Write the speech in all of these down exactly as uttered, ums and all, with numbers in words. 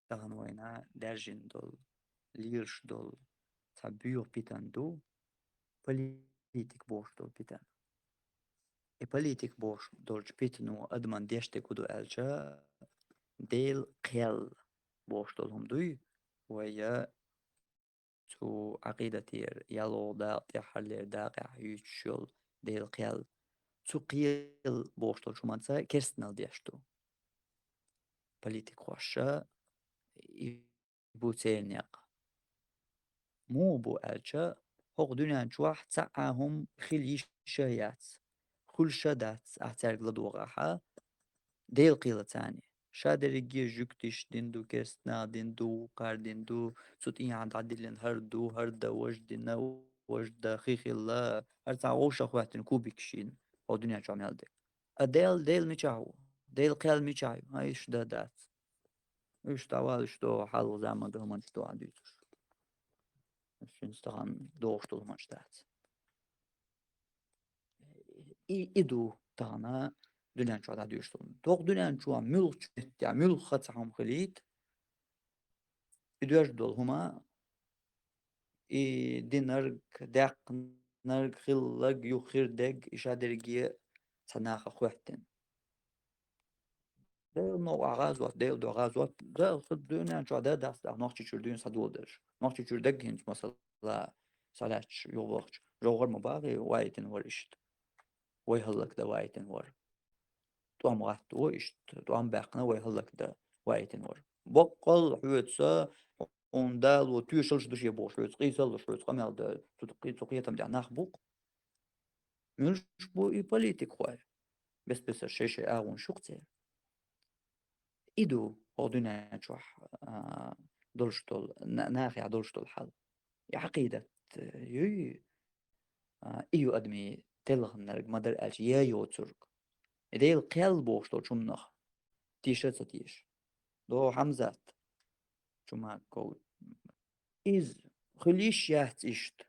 тахана вайна даьржина долу, лелаш долу цхьа боьха питана ду, политик бохуш долу питана. И политик бохуш долчу питано адаман деш дерг хӀун ду аьлча, Делан кхел бохуш долу хӀума дуй, вай я цу Ӏакъидатера ялхолгӀа дакъа тӀехь, хьалхалера дакъехь юьйцуш йолу Делан кхел. Цу кхел бохуш долчу хӀуманца керстанал деш ду политикхоша, и бу церан некъ. Муха бу аьлча, хӀокху дуьнен чохь цхьа а хӀума хила йиш а яц, хуьлуш а дац, ахь цаьрга ладогӀахь, Делан кхелаца. Ша дерриге жуьгташа дина ду, керстанал дина ду, вукхара дина ду, цу тӀехьа дӀадиллина хӀара ду, хӀара дан важа дина, важа дан хи хилла, хӀара цхьа вовшах хӀоьттина кубикаш йина, хӀокху дуьнен чохь мел дерг. А Дел, Дела мичахь ву? Делан кхел мичахь ю? Хьан иштта дан дац? Уьш дӀавала, уьш догӀу хьалха заманан хӀуманаш ду хьан дуьйцуш. Шуьнца тахана догӀуш долу хӀуманаш дац. И, и ду тахана дуьнен чохь дӀадоьжуш долу. ТӀаккха дуьнен чохь муьлххачу меттехь, муьлхха цхьа хӀума хилийта, и доьжна долу хӀума, и динарг, даьккхинарг, хилларг, юха хир дерг, и ша дерриге цхьа нахах хӀоьттина. Делан новкъахь гӀазот, Делан дуьхьа гӀазот, Дала дуьнен чохь дан дац, нохчийчуьра дуьйна схьадоладелча. Нохчийчуьра дерг хӀинца, масала, схьалаьтташ юхабахча, жовхӀар ма бахий, вайтина вара иштта. Вай хӀаллакдан вайтина вара. ТӀом гӀатто иштта, тӀом баьккхина вай хӀаллакдан вайтина вара. Боккъал хьоьца, хьуна Дала тоьшаллаш ду шен бохуш, хьоьца къийсаллаш, хьоьца къамел дан, цу, цу кхетам тӀехь нах бу-кх. Муьлш бу и политикхой? Бес-бесара шай-шай агӀонаш ю-кх церан. И ду хӀокху дуьнен чохь, а, долуш долу, на-, нахехь долуш долу хьал. И Ӏакъидат, э, юй, а, и ю адамийн телхинарг, ма-дарра аьлча, я йоцург. И Делан кхел бохуш долчу хӀуманах теша а ца теша. ДогӀу Хьамзат Чумаков. Иза хила йиш яц иштта.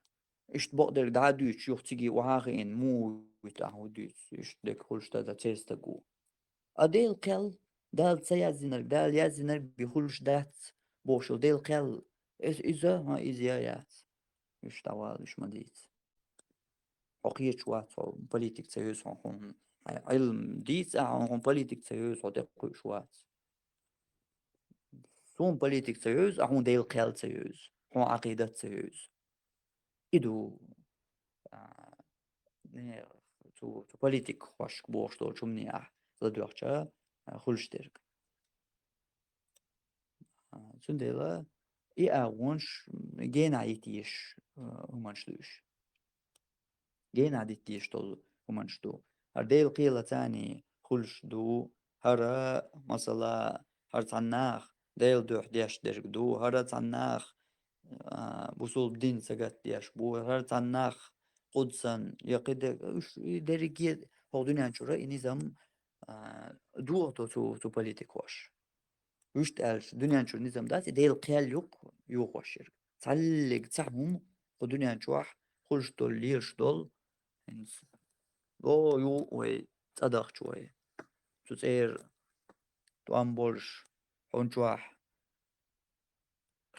Иштта бакъдерг дӀа а дуьйцуш, юха цига охьа а хиъна, муха вуьту ахьа хӀун дуьйцу, иштта дерг хуьлуш дан, церан стаг ву. А Делан кхел, Дала ца яздинарг, Дала яздинарг бен хуьлуш дац бохуш йолу Делан кхел, иза, иза, хьан иза я яц. Уьш дӀавала, уьш ма дийца. Хьо кхеташ вац, хьо политика ца йовза хьуна, хьуна Ӏилма дийца ахьа, хьуна политика ца йовза, хьо тӀекхуьуш вац. Суна политика ца йовза, а хьуна Делан кхел ца йовза, хьуна Ӏакъидат ца йовза. И ду, а, не, цу, цу политикхошка бохуш долчу хӀуманехь ладоьгӀча, а, хуьлуш дерг. А, цундела и агӀонаш генахь йита езаш, а, хӀуманаш ду уьш. Генахь дита дезаш долу хӀуманаш ду. ХӀара Делан кхелаца хуьлуш ду, хӀара, масала, хӀара цхьана нах Делан дуьхьа деш дерг ду, хӀара цхьана нах, а, бусулба дин сагатдеш бу, хӀара цхьана нах Къудсан, я кхидерг, уьш и дерриге хӀокху дуьнен чуьра и низам, а, дохадо цу, цу политикхоша. Вуьшта аьлча, дуьнен чуьра низам дац, и Делан кхел ю-кх йохош ерг. Цхьаллиг цхьа хӀума кху дуьнен чохь хуьлуш долу, лелаш долу, хӀинца, о, ю вай, цӀа дахча вай. Цу цӀера тӀом болуш, хьуна чохь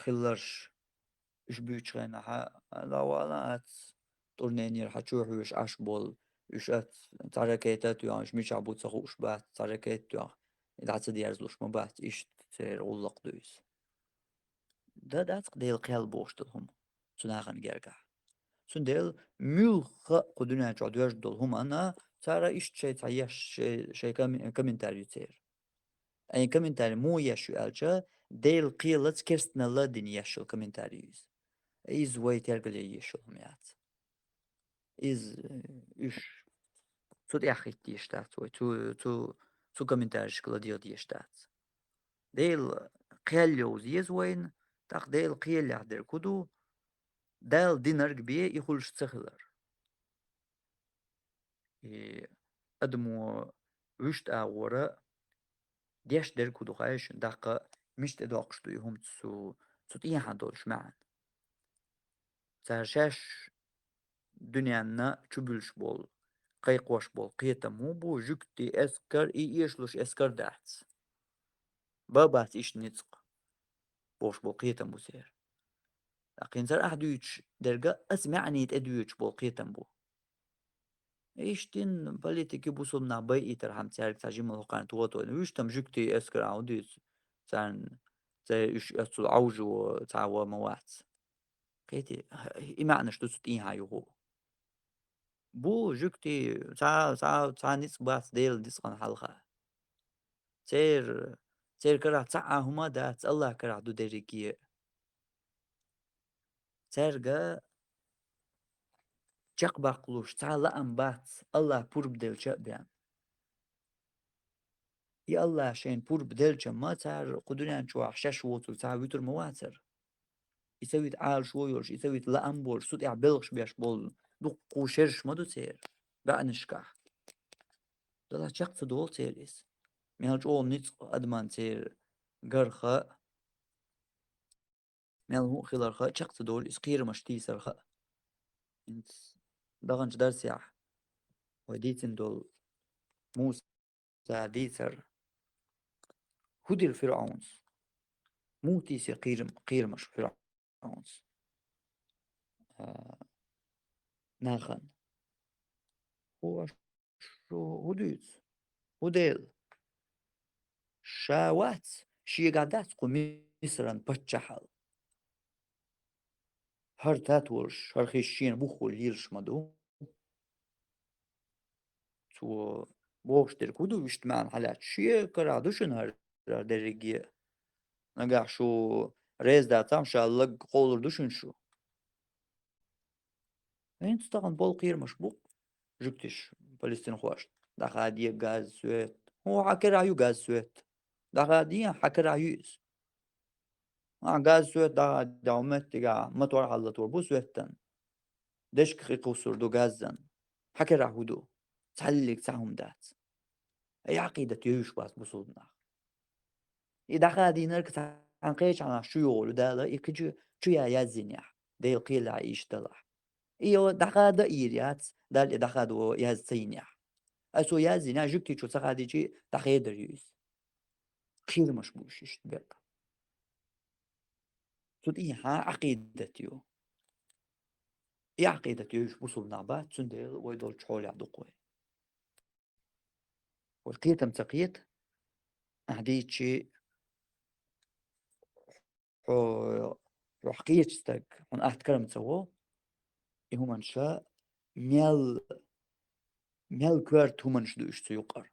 хилларш, уьш буьйцучу хенахь, а, дӀавала ац, тӀурненера хьан чу хьоьжуш Ӏаш болу, уьш ац, цхьа ракета а тоьхна, уьш мичахь бу ца хууш бац, цхьа ракета а тоьхна, и дӀа ца дерзалуш ма бац, иштта церан гӀуллакх ду иза. Дан дац-кх Делан кхел бохуш долу хӀума цу нахана гергахь. Цундела муьлхха а кху дуьнен чохь доьжна долу хӀуманна цара иштта шайн цхьа еш, шайн, шайн коми-, комментарий ю церан. Айн комментарий муха еш ю аьлча, Делан кхелаца керстаналла а дина еш йолу комментарий ю иза. Иза вай тергалъян езаш йолу хӀума яц. Иза, э, уьш цу тӀехь хӀитта езаш дац вай, цу, цу, цу комментарийшка ладегӀа дезаш дац. Делан кхел йовза еза вайна, тӀаккха Делан кхелехь дерг хӀун ду, Дала динарг бен и хуьлуш ца хилар. И адамо вуьшта агӀора деш дерг хӀун ду хаьий шуна, даккха мича тӀедоккхуш ду и хӀума цу, цу тӀехьа долуш маьӀна. Цара шаьш дуьненна чубуьлуш болу, кхайкхош болу кхетам хӀун бу, жуьгтий эскар, и эшалуш эскар дац. Бан бац иштта ницкъ. бохуш болу кхетам бу церан. ТӀаккха хӀинца ахь дуьйцуш дерг а аса маьӀний тӀедоьдуш болу кхетам бу. Иштта политики бусулба нах байийтархьама цаьрга цхьа жимма хӀокхарна тохатойна. Вуьш там жуьгтий эскар а хӀун дуьйцу? Царна цӀе уьш оццул Ӏовжо цхьа а ма вац. Кхетий, и маьӀнаш ду цу тӀехьа юху. Бу жуьгтий, цхьа, цхьа, цхьа ницкъ бац Делан ницкъана хьалха. Церан, церан карахь цхьа а хӀума а дац, АллахӀан карахь ду дерриге. Цаьрга чекхбаккхалуш цхьа лаам бац, АллахӀа пурба делча а бен. И АллахӀа шайна пурба делча ма цара кху дуьнен чохь шаьш воцург цхьа а вуьтур ма вацара. И ца вита Ӏалашо йолуш, и ца вита лаам болуш, цу тӀехь белхаш беш болу дуккха шераш ма ду церан баьӀнашкахь. Делахь чекх ца долу церан иза. Мел чӀогӀа ницкъ адаман церан гарха а, мел хӀун а хиларха а чекх ца долу иза кхерамаш тийсарха а. ХӀинца даханчу дарсехь вай дийцина долу Муса дийцар, хӀун дира ФирӀаунас? Муха тийсира кхерам-, кхерамаш ФирӀаунас? А, нахана. ХӀу аш шу хӀун дуьйцу? ХӀун дела? Ша вац, шегахь дац кху Мисран паччахьалла. ХӀара тат волуш, хӀара хиш шена буххула лелаш ма ду. Цо бохуш дерг хӀун ду вуьшта маьӀна хьалаьцча? Шен карахь ду шуна хӀара, хӀара дерриге а. Нагахь шу реза дацахь, ша лаг кхоллур ду шуна шу. ХӀинца тахана болу кхерамаш бу-кх жуьгтиш палестинхошна. ДӀахаде газ, свет. ХӀун хьан карахь ю газ, свет? ДӀахаде, хьан карахь ю иза? Ахьа газ, свет дӀахаде, хьо меттигахь мотор хьаллатор бу светтан. Дешка кхин кхуссур ду газзан. Хьан карахь хӀун ду? Цхьаллиг цхьа хӀума дац. И Ӏакъидат йовзуш бац бусулба нах. И дӀахадийнарг цхьана кхечахьнахь чу йогӀур ю Дала, и кхин чу, чу я язйинехь, Делан кхелехь иштта далахь. И йо дӀахада а йийр яц, Дала и дӀахадо яз ца йинехь. Ай цо язйинехь, жуьгтичо ца хадийчи, дӀахедар ю иза. Кхерамаш бу уьш иштта беккъа. Цу тӀехьа Ӏакъидат ю. И Ӏакъидат йовзуш бусулба нах бац, цундела вай долчу хьолехь ду-кх вай. Вай кхетам ца кхета, ахь дийчи, хьо, хьо хьакхечу стаг, хьуна атта карам ца во, и хӀуманаш мел, мел коьрта хӀуманаш ду уьш цу юкъара.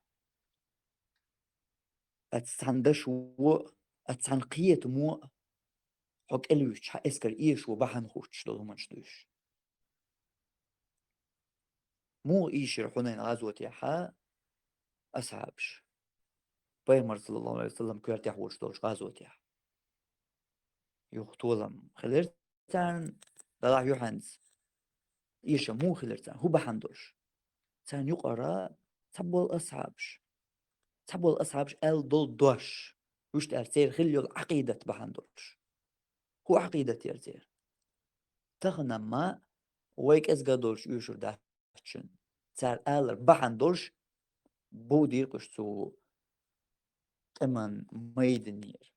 Аса цхьана дашо, аса цхьана кхетамо хьо кӀелвуьтуш, хьан эскар эшо бахьана хӀуттуш долу хӀуманаш ду уьш. Муха ийшира Хьунайн гӀазотехьа асхьабаш? Пайхамар, саллаллаху Ӏалайхи ва саллам, коьртехь волуш долчу гӀазотехь. Юха толам хилира царна, далахь юьхьанца. Эшам муха хилира царна? ХӀун бахьана долуш? Царна юкъара цхьаболу асхьабаш. Цхьаболу асхьабаш аьлла долу дош. Вуьшта аьлча, церан хилла йолу Ӏакъидат бахьана долуш. ХӀун Ӏакъидат яра церан? Тахана-м вай кӀезга долуш оьшур дац шуна. Цара алар бахьана долуш, бовдийра-кх уьш цу тӀеман майданера.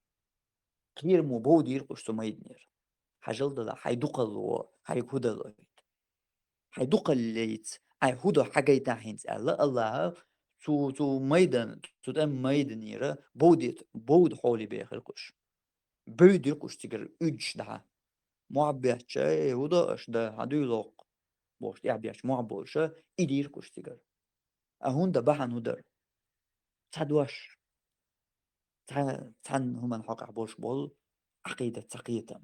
Кхерамо бовдийра-кх уьш цу майданера. Хьажал дала, хьайн дукхалло, хьайга хӀун далойту? Хьайн дукхаллейца, хьайн хӀун до хьагайтахь хӀинца аьлла, Аллаха цу, цу майдан, цу тӀеман майданера бовдийта, бовда хьоле бехира-кх уьш. Бевдира-кх уьш цигара уьдуш дӀа. Мохь бетташ, эй, хӀун до аша да, хьан дуй локху? Бохуш, тӀаьхьа бетташ мохь болуша, идийра-кх уьш цигара. А хӀунда бахьана хӀун дара? Цхьа дош. Цхьа, цхьана хӀуманна хьокъехь болуш болу Ӏакъидат, цхьа кхетам.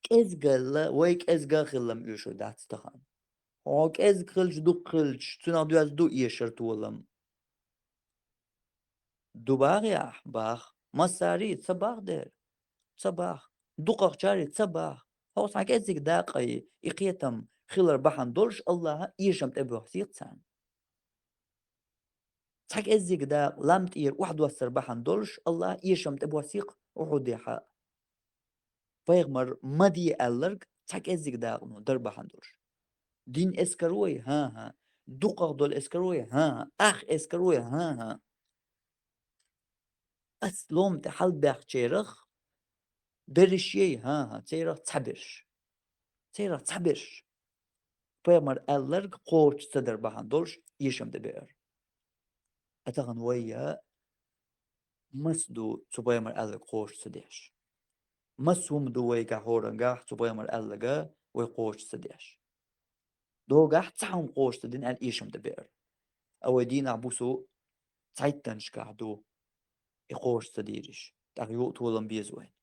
КӀезгала, вай кӀезга а хилла-м оьшур дац тахана. Хьо кӀезга хилча, дукха хилча, цунах доьзна ду эшар, толам. Ду бахьа ахь? Бахьа. Массарий? Ца бахьа дера. Ца бахьа. Дукхахчарий? Ца бахьа. ХӀокху цхьа кӀеззиг дакъа и, и кхетам хилар бахьана долуш Аллаха эшам тӀебоьхсийла царна. Цхьа кӀеззиг дакъа лам тӀера охьадоссар бахьана долуш Аллаха эшам тӀебоьхсийла Ухьудехьа. Пайхамар ма де аьлларг цхьа кӀеззиг дакъано дар бахьана долуш. Дин эскар вай? ХӀан-хӀа. Дукхах долу эскар вай? ХӀан-хӀа. Ах эскар вай? ХӀан-хӀа. Ас лом тӀе хьалбаьхкачарах берриш яй, хӀан-хӀа, царах цхьа берриш. Царах цхьа берриш. Пайхамар аьлларг кхочуш ца дар бахьан долуш эшам тӀе беара. А тахана вай а маса ду цу пайхамар аьлларг кхочуш ца деш? Маса хӀума ду вайгахь хӀораннахь цу пайхамар аьлларг вай кхочуш ца деш? Догахь цхьа хӀума кхочуш ца дина аьлла эшам тӀе беара. А вай дийнахь-бусу цхьайттанашкахь ду и кхочуш ца дийраш, тӀаккха юха а толам беза вайна.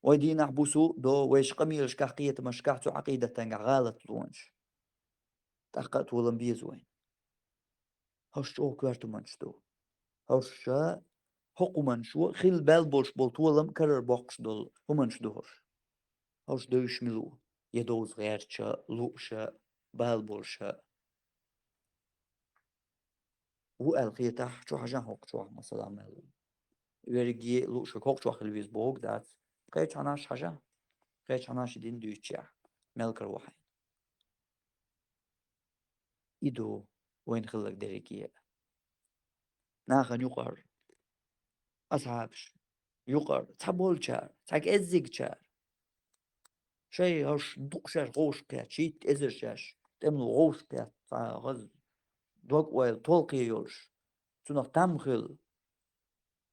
Вай дийнахь-бусу до вайша къамелашкахь, кхетамашкахь цу Ӏакъидатангахь гӀалатлонаш, тӀаккха а толам беза вайна. ХӀорш чӀогӀа коьрта хӀуманаш ду. ХӀорш хӀокху хӀуманаш хила баьлла болуш болу толам карара боккхуш долу хӀуманаш ду хӀорш. ХӀорш девзаш мила ву? Я довза гӀерташ а, лууш а, бала болуш а ву аьлла хетахь, чу хьажахь хӀокху чохь, масала, мел ву. Верриге а лууш верг хӀокху чохь хила веза бохург дац. Кхечу хьанаш хьажахь, кхечу хьанаш и дин дуьйцучехь, мел кара ву хьайна. И ду вайна хилларг дерриге а. Нахана юкъара асхьабаш, юкъара цхьаболчара, цхьа кӀеззигчара, шайн хӀорш дукха шаьш гӀовшах кхетта, шийтта эзар шаьш тӀемало гӀовшах кхетта, цхьа хаза дог-ойла, толкхе йолуш, цунах там хилла,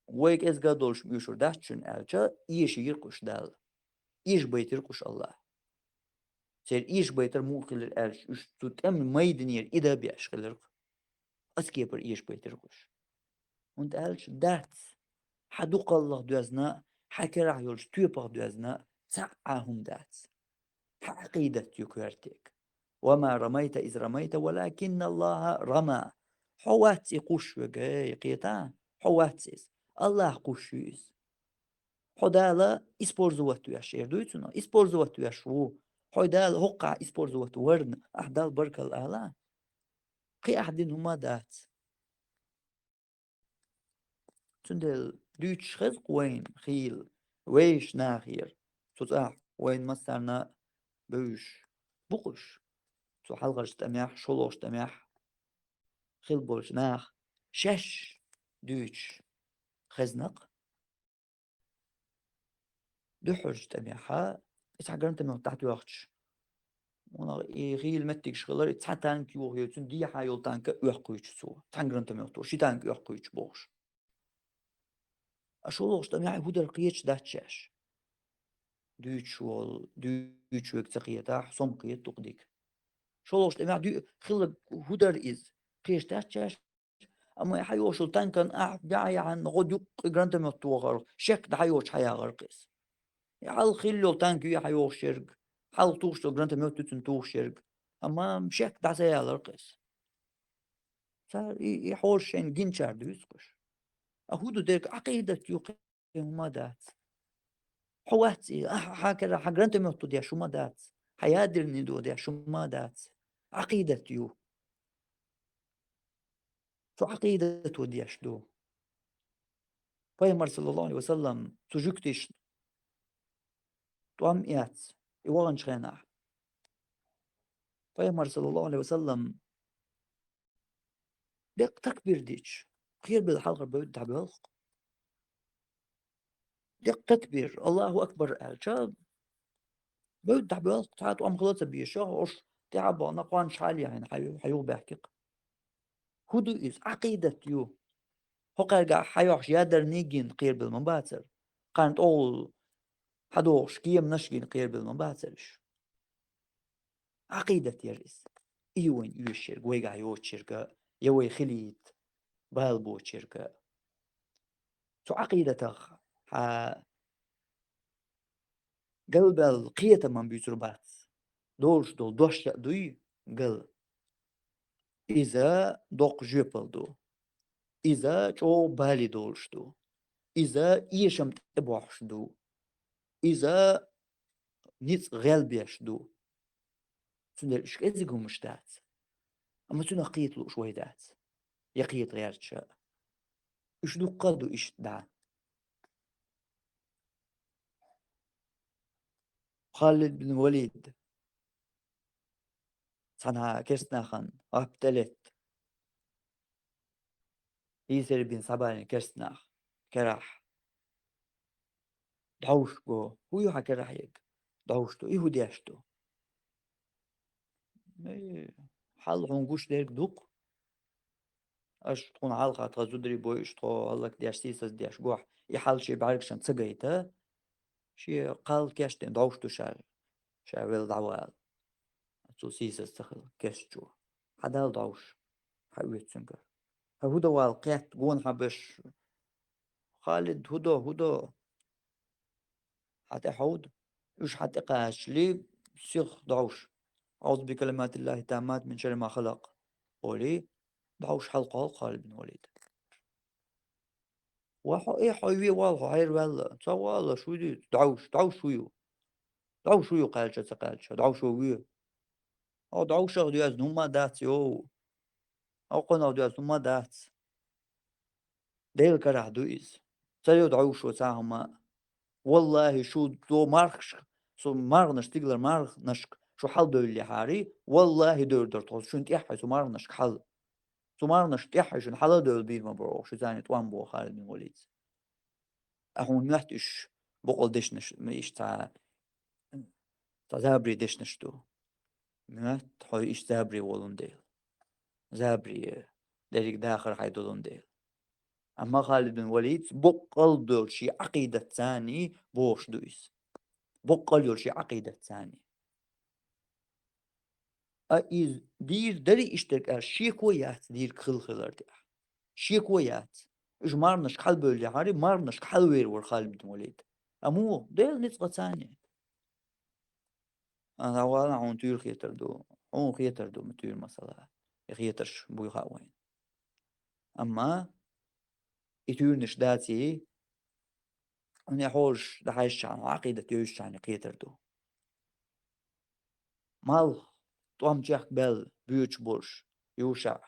вай кӀезга долуш оьшур дац шуна аьлча, эша йира-кх уьш Далла. Эша байтира-кх уьш АллахӀа. Церан эша байтар муха хилира аьлча, уьш цу тӀеман майданера и дан беш хилира-кх. Оцу кепара эша байтира-кх уьш. ХӀунда аьлча дац, хьан дукхаллах доьзна, хьан керахь йолчу тоьпах доьзна цхьа а хӀума дац. Хьан Ӏакъидат ю коьртиг. «Ва ма рамайта из рамайта, валакинна Аллаха рама». Хьо вац и кхуссуш верг, эй, кхета? Хьо вац иза. АллахӀа кхуссуш ю иза. Хьо Дала использовать веш, эр дуй цунах? Использовать веш ву. Хьо Дала хӀокхахь использовать варна, ахь Далла баркалла ала? Кхин ахь дина хӀума дац. Цундела дуьйцуш хеза-кх вайна хийла вешан нахера. Цу цӀахь вайна массарна бевзаш бу-кх уьш. Цу хьалхарчу тӀамехь, шолгӀачу тӀамехь хилла болчу наха шаьш дуьйцуш хезна-кх. Дуьххьарчу тӀамехьа, и цхьа гранатомёт дӀатоьхча, вуно и хийла меттигаш хилар, и цхьа танк юха йоцун, дехьа йолу танк а оьккхуьйтуш цо, цхьана гранатомёто ши танк оьккхуьйтуш бохуш. А шолгӀачу тӀамехь хӀун дара кхеташ дац шаьш. Дуьйцуш волу, дуьйцуш верг ца кхетахь, со ма кхета дукха дика. ШолгӀачу тӀамехь дуьй-, хилла хӀун дара иза, кхеташ дац шаьш. Амма и хьайогӀуш йолу танкана ахь баьӀ яхьанна гӀо дуккха и гранатомёт тохарх, шек дӀахьайоцуш хьаягӀар-кх иза. И хьалха хилла йолу танк ю и хьайогӀуш ерг, хьалха тухуш долу гранатомёт ю цунна тухуш ерг. Амма шек дӀа ца ялар-кх иза. Цара и, и хьолаш шайна гиначара дуьйцу-кх уьш. А хӀун ду дерг, Ӏакъидат ю, кхин хӀума дац. Хьо вац и, ахь, хьан кара, хьан гранатомёт ду деш хӀума дац. Хьан ядерный ду деш хӀума дац. Ӏакъидат ю. Цу Ӏакъидато деш ду. Пайхамар, саллаллаху алейхи ва саллам, цу жуьгтишна тӀом эцна, и ваханчу хенахь. Пайхамар, саллаллаху алейхи ва саллам, деккъа такбир дича, кхерабелла хьалхара бевдда дӀабоьлху-кх. Деккъа такбир, Аллаху акбар аьлча, бевдда дӀабоьлху-кх, цхьа а тӀом хила ца безаш, хӀорш тӀаьхьа а бахана, кхончаш хьалаяьхьна, хьан, хьан юха баьхки-кх. ХӀун ду иза? Ӏакъидат ю. ХӀокхаьргахь хьайохьуш ядерный гина кхерабелла ма бацара. Кхарна тӀехула хьадогӀуш кеманаш гина кхерабелла ма бацара уьш. Ӏакъидат яра иза. И ю вайна оьшуш ерг, вайгахь йоцуш ерг, я вай хилийта бала боцуш ерг. Цу Ӏакъидатах хьан галбаьлла кхетам-м буьйцур бац. Долуш долу дош а дуй гал. Иза доккха жоьпалла ду. Иза чӀогӀа бале долуш ду. Иза эшам тӀебохьуш ду. Иза ницкъ гӀелбеш ду. Цундела уьш кӀезиг хӀумаш дац. Амма цунах кхета лууш вай дац. Я кхета гӀерташ а. Уьш дуккха а ду иштта дӀа. Халид бин Валид цхьана керстанахана гӀап тӀелетта. Йисир бин Сабалин керстанах. керахь. ДӀовш го. ХӀун ю хьан керахь ерг? ДӀовш ду. И хӀун деш ду? Э, хьал хьуна гуш дерг ду-кх. Аш тхуна хьалха тха зударий бойуш, тхо хӀаллакдеш, сийсаздеш гохь, и хьал шен бӀаьргашна ца гайта, шен кхал кечдина дӀовш ду ша, ша велла дӀавала. Цо сийсаз ца хилла, кеччо. Хьадала дӀовш, хьаоьцу цуьнгара. Хьан хӀун дан вала кхетта, гонахьа беш? Халид, хӀун до, хӀун до? Хьан тӀе хьовда? Уьш хьан тӀе кхачале, сиха дӀовш. «أعوذ بكلمات الله التامات من شر ما خلق», олий, дӀовш хьалкхолла Халид бин Валид. Ва хьо, э, хьо ве вала, хьо хьерваьлла. Ца вала, шу ду, дӀовш, дӀовш шу ю. ДӀовш шу ю, кхаьлча, ца кхаьлча, дӀовш шу ве. Хьо дӀовшах доьзна хӀумма дац, йоу. Хьо кхунах доьзна хӀумма дац. Делан карахь ду иза. Ца йо дӀовшо цхьа хӀума. Валлахьи, шу до мархашка, со марханаш, стигалара марханашка шу хьалдевллехьарий, валлахьи, девр дара тхо, шуна тӀехьа цу марханашка хьал. Цу марханашка тӀехьа шуна хьала а девлла бийр ма бара оха, шу царна тӀом боху Халид бин Валида. Ахьа хьуна моьтту уьш боккъал дешнаш, ма иштта цхьа цхьа забаре дешнаш ду. Моьтту хьо иштта забаре волун дела. Забаре, дерриг дахар хьайн долун дела. Амма Халид бин Валид боккъал долу шен Ӏакъидатца бохуш ду иза. Боккъал йолу шен Ӏакъидатца. А иза дийр дарий иштта аьлла, шеко яц дийриг хилла хилар тӀехь. Шеко яц. Уьш марханашка хьалбевллехьарий, марханашка хьалвер вара Халид бин Валид. Амма муха? Делан ницкъаца. Ана вала хьуна туьйра хетар ду. Хьуна хетар ду, ма туьйра масала. И хетарш буй хаьа вайна. Амма и туьйранаш даций, хьуна хьолаш дӀахьаьжчахьана, хьо Ӏакъидат йовзачахьана кхетар ду. Малх, тӀом чехка баьлла, боьдуш болуш, ЮшаӀ,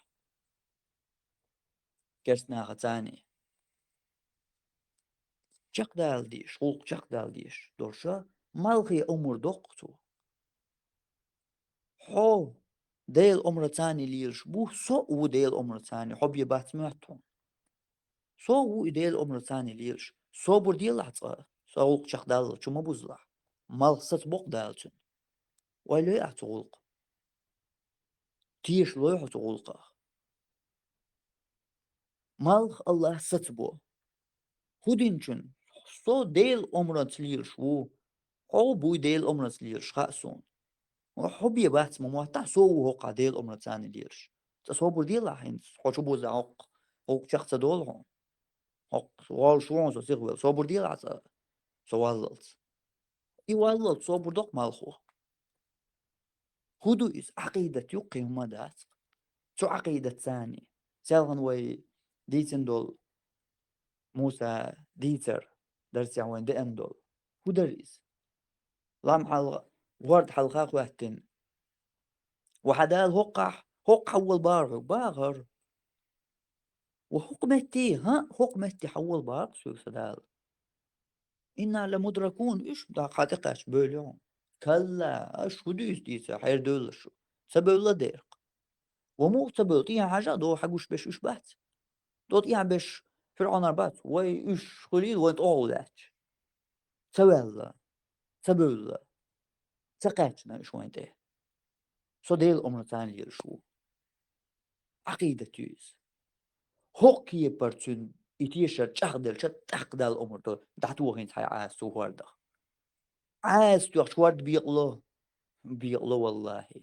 керста нахаца чекхдала дезаш, гӀуллакх чекхдала дезаш долуш, малхе омра доккху цо. Хьо Делан омраца лелаш бу, со а ву Делан омраца, хьо бен бац моьтту хьуна. Со а ву и Делан омраца лелаш. Собар делахь цкъа, со гӀуллакх чекхдаллалц чу ма бузалахь. Малх сацабо-кх Дала цуьнан. Ойла йой ахь цу гӀуллакхах? Тешалой хьо цу гӀуллакхах? Малх АллахӀа сацабо. ХӀун динчун? Со Делан омраца лелаш ву. Хьо а буй Делан омраца лелаш, хаьа суна. Хьо бен бац ма моттахь, со а ву хӀокхахь Делан омраца лелаш. Цкъа собар делахь хӀинца, хьо чу бузахь хӀокху, хӀокху чекх ца долу хьуна. ХӀокху воллуш ву хьуна со сихвелла. Собар делахь цкъа со валлалц. И валлалц собар до-кх малхо. ХӀун ду иза? Ӏакъидат ю, кхин хӀума дац. Цу Ӏакъидатца. Селхана вай дийцина долу Муса дийцар, дарсехь вайна деана долу. ХӀун дара иза? Лам хьалха, хӀорда хьалха а хӀоьттина. Ва хьан Дала хӀокхахь, хӀокхахь хьавола бахара хьоьга? Бахара. Ва хӀокху метте, хӀаъ, хӀокху метте хьавола бахара соьга сан Дала. «Инна ламудракун», уьш дӀа хьан тӀекхаьчча бевлла ю хьуна. «Калла», аш хӀун дуьйцу дийца, хьердевлла шу. Ца бевлла дера-кх. Ва муха ца бевлла, тӀехьа хьажа а, догӀу хьан гуш берш уьш бац? ДогӀу тӀехьа берш ФирӀаунера бац? Вай уьш хуьлийла, вайн тӀе гӀовллаьтташ. Ца ваьлла, ца бевлла, ца кхаьчна уьш вайн тӀе. Со Делан омраца лелаш ву. Ӏакъидат ю иза. ХӀокху кепара цуьнан и тешар чӀагӀделча, тӀаккха Далла омра до, дӀатоха хӀинца хьайн Ӏаса цу хӀордах. Ӏаса тоьхча хӀорд бекъало? Бекъало, валлахӀи.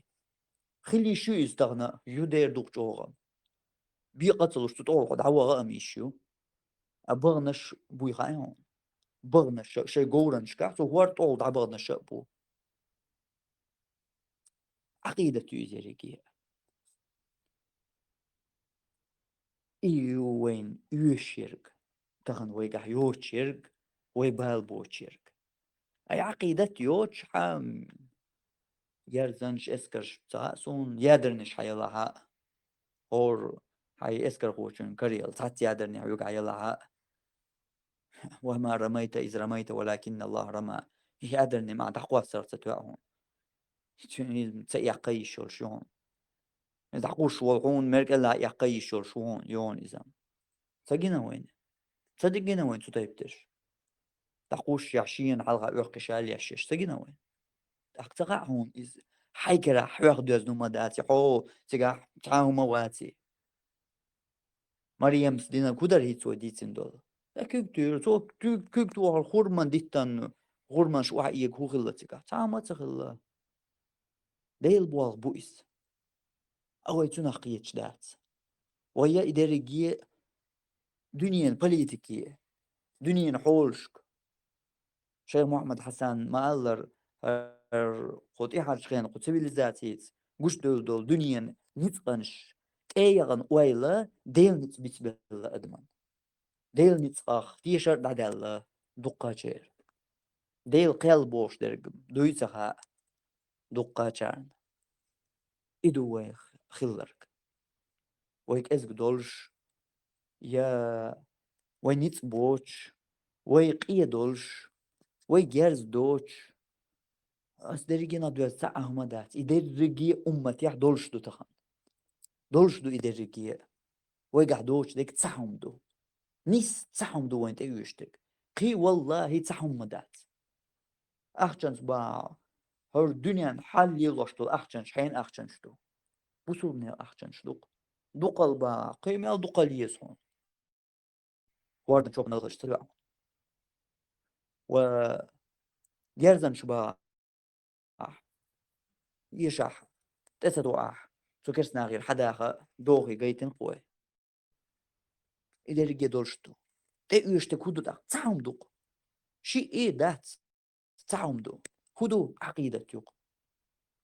Хила йиш ю иза тахана, ю дера дукха чӀогӀа. Бекъа а ца луш, цу тӀехула хьо дӀаваха а ма йиш ю. А баханаш буй хаьий хьуна? Баханаш шайн говранашкахь, цу хӀорда тӀехула дӀабаханаш а бу. Ӏакъидат ю иза ерриге а. И ю вайна оьшуш ерг, тахана вайгахь йоцуш ерг, вай бала боцуш ерг. Ай Ӏакъидат йоцуш хьан, герзанаш, эскарш ца хаьа суна, ядернаш хьан ялахь а. ХӀора хьайн эскархочун караяла цхьацца ядерни хьоьгахь ялахь а. «Ва ма рамайта из рамайта, валакинна Аллаха рама». И ядерни ма дӀакхоссар ца тоьа хьуна. Цуьнан иза ца эккха йиш йолуш ю хьуна. Иза дӀакхуссуш волу хьуна, мера кӀелахь эккха йиш йолуш ву хьуна, ю хьуна иза. Ца гина вайна. Ца дигина вайн цу тайпа дерш. ДӀакхуссушехь шена хьалха оьхкиша леш еш ца гина вайн. ТӀаккха ца хаьа хьуна иза? Хьай кара хьоьх доьзна ма дац, хьо цигахь цхьа хӀума ваций. Марьямс динарг хӀун дара хӀинца вай дийцина долу? Ткъа куьг туьйра, цо куьг, куьг тохар хурман диттанна, хурманаш охьаэга хӀун хилла цигахь? Цхьа хӀума а ца хилла. Делан болх бу иза. А вай цунах кхеташ дац. Вай я и дерриге дуьненан политике, дуьненан хьолашка. Шайх Мухьаммад Хьасан ма-аллара, хӀара кху тӀаьхьарчу хенахь кху цивилизацица гучудевлла долу дуьненан ницкъанаш тӀе а яхана ойла, Делан ницкъ бицбелла адаман. Делан ницкъах тешар а дӀадаьлла дуккхачеран. Делан кхел бохуш дерг дуй ца хаьа дуккхачарна. И ду вай хилларг. Вай кӀезиг долуш, я вай ницкъ боцуш, вай къен долуш, вай герз доцуш. Ас дерригенах доьзна цхьа а хӀума дац. И дерриге умматехь долуш ду тахана. Долуш ду и дерриге. Вайгахь доцуш дерг цхьа хӀума ду. Нисса цхьа хӀума ду вайн тӀе оьшуш дерг. Кхин, валлахӀи, цхьа хӀума ма дац. Ахчанца бахахь, хӀара дуьненна хьал лелош долу ахчанаш хьенан ахчанаш ду? Бусурнех ахчанаш ду-кх. Дукхал бахахь, кхин мел дукхал еза хьуна? ХӀордан чохь налхаш ца йоьӀна. Ва герзанаш бахахь, эшахь, тӀе ца тоахь, цу керстанахера хьадаха дохий гайтина-кх вай. И дерриге долуш ду. ТӀе оьшуш дерг хӀун ду тӀаккха? Цхьа хӀума ду-кх. Шиъ а дац. Цхьа хӀума ду. ХӀун ду? Ӏакъидат ю-кх.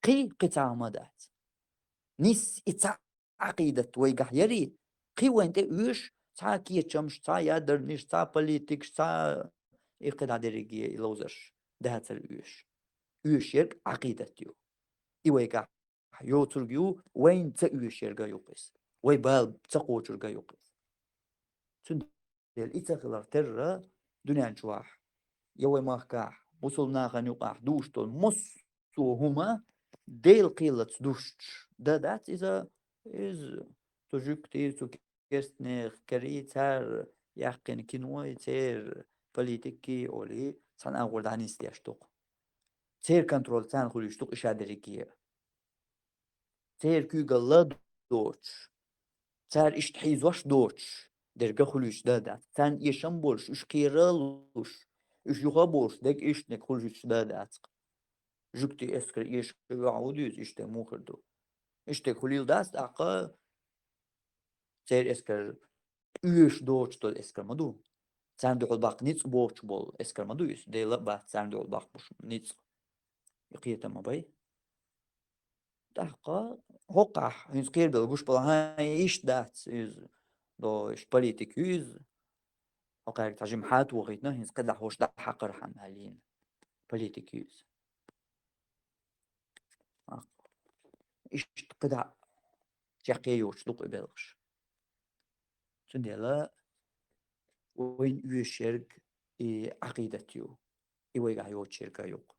Кхин, кхин цхьа хӀума дац. Нисса и цхьа Ӏакъидат вайгахь ярий, кхин вайн тӀе оьшу цхьа кечамаш, цхьа ядарниш, цхьа политикаш, цхьа и кхидӀа дерриге и ловзарш дацара оьшу. Оьшуш ерг Ӏакъидат ю. И вайгахь йоцург ю, вайна ца оьшуш ерг а ю-кх иза. Вай бала ца кхочург а ю-кх иза. Цундела и ца хилар терра дуьнен чохь, я вай махкахь, бусулба нахана юкъахь дуьйш долу массо а хӀума Делан кхелаца дуьстуш дан дац иза, иза цу жуьгтий, цу керстанех карий, цара яьккхина киной, церан политикий олий, цхьана агӀор дӀанисдеш ду-кх. Церан контроль царна хуьлуьйтуш ду-кх и ша дерриге а. Церан куьйгалла доцуш, цара иштта хьийзош доцуш дерг а хуьлуьйтуш дан дац. Царна эшам болуш, уьш кхера а луш, уьш юха а болуш, дерг иштаниг хуьлуьйтуш дан дац-кх. Жуьгтий эскар эшам йохьа хӀун дуьйцу, иштаниг муха хир ду? Иштаниг хуьлийла дац тӀаккха, церан эскар оьшуш доцуш долу эскар ма ду. Царна дуьхьал баккха ницкъ боцуш болу эскар ма ду иза. Дела а бац, царна дуьхьал баккхуш ницкъ. И кхетам ма бай. ТӀаккха хӀокхахь хӀинца кхерабелла гуш бала, хьан иштта дац иза, до иштта политик ю иза. ХӀокхаьрга цхьа жимма хьа а тохийтина, хӀинца кхидӀа хӀорш дӀахьакхархьама аьллина. Политик ю иза. Иштта кхидӀа чаккхе йоцуш ду-кх и белхаш. Цундела вайна оьшуш ерг и Ӏакъидат ю, и вайгахь йоцуш ерг а ю-кх.